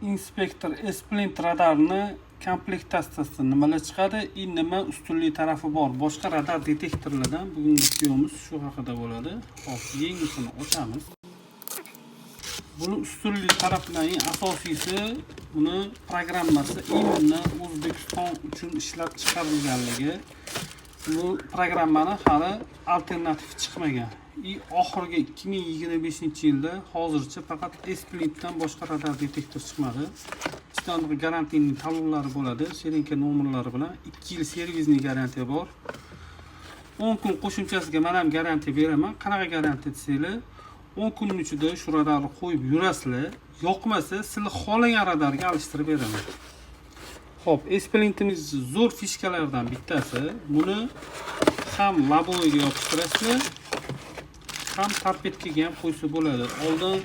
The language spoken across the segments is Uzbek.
Inspektor Esplint radarni komplektatsiyasida nimalar chiqadi и nima ustunlik tarafi bor boshqa radar detektorlardan? Bugungi videomiz shu haqida bo'ladi. Hop, yangisini ochamiz. Buni ustunlik taraflarining eng asosiysi, buni programmasi именно O'zbekiston uchun ishlab chiqarilganligi. Bu programmani hali alternativ chiqmagan и oxirgi 2025 yilda hozircha faqat Esplintdan boshqa radar detektor chiqmadi. Ichidan гарантийный talonlari bo'ladi, серийка nomerlari bilan. 2 yil сервисный garantiya bor, 10 kun qo'shimchasiga man ham garantiya beraman. Qanaqa garantiya desanglar, 10 kunning ichida shu radarni qo'yib yurasizlar, yoqmasa, sizlar xohlagan radarga alishtirib beraman. Ho'p, Esplintimiz zo'r фишка lardan bittasi, buni ham лобовой ga yopishtirasizlar, ham торпедка ga ham qo'ysa bo'ladi. Oldin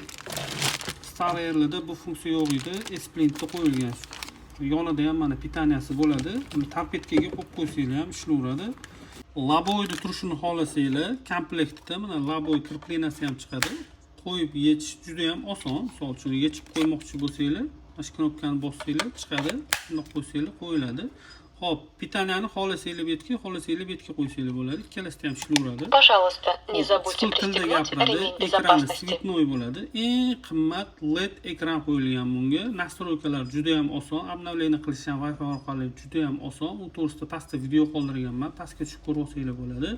Starerlarda bu funksiya yo'q edi, Esplintda qo'yilgan. Yonida ham mana питания si bo'ladi. Buni торпедка ga qo'yib qo'ysanglar ham ishlayveradi. Лобовой da turishini xohlasanglar, komplektda mana лобовой крепления si ham chiqadi. Qo'yib yechish juda ham oson. Misol uchun, yechib qo'ymoqchi bo'lsanglar, mana shu knopkani bossanglar, chiqadi. Bundoq qo'ysanglar, qo'yiladi. Ho'p, питания ni xohlasanglar bu yerga, xohlasanglar bu yerga qo'ysanglar bo'ladi. Ikkalasida ham ishlayveradi. Пожалуйста, не забудьте Xil tilda пристегнуть gapiradi, ремень ekrani безопасности. Цветной bo'ladi. Eng qimmat LED ekran qo'yilgan bunga. Настройка lar juda ham oson, обновление qilish ham Wi-Fi orqali juda ham oson. U to'g'risida pastda video qoldirganman, pastga tushib ko'rib olsanglar bo'ladi.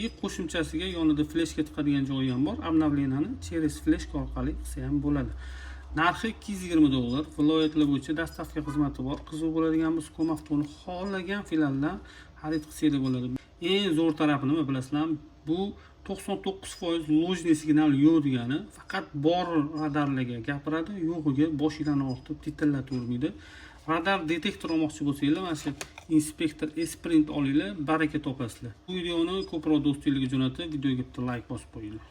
И qo'shimchasiga yonida fleshka tiqadigan joyi ham bor. Обновление ni через fleshka orqali qilsa ham bo'ladi. Narxi 220 dollar. Viloyatlar bo'yicha доставка xizmati bor. Qiziq bo'ladigan bo'lsa, Komaftoni xohlagan filialdan xarid qilsanglar bo'ladi. Eng zo'r tarafi nima, bilasizlarmi? Bu 99% ложный signal yo'q degani, faqat bor radarlarga gapiradi, yo'g'iga boshinglarni og'ritib titillatavermaydi. Radar detektor olmoqchi bo'lsanglar, mana shu Inspektor Esprint olinglar, baraka topasizlar. Bu videoni ko'proq do'stinglarga jo'natib, videoga bitta layk bosib qo'yinglar.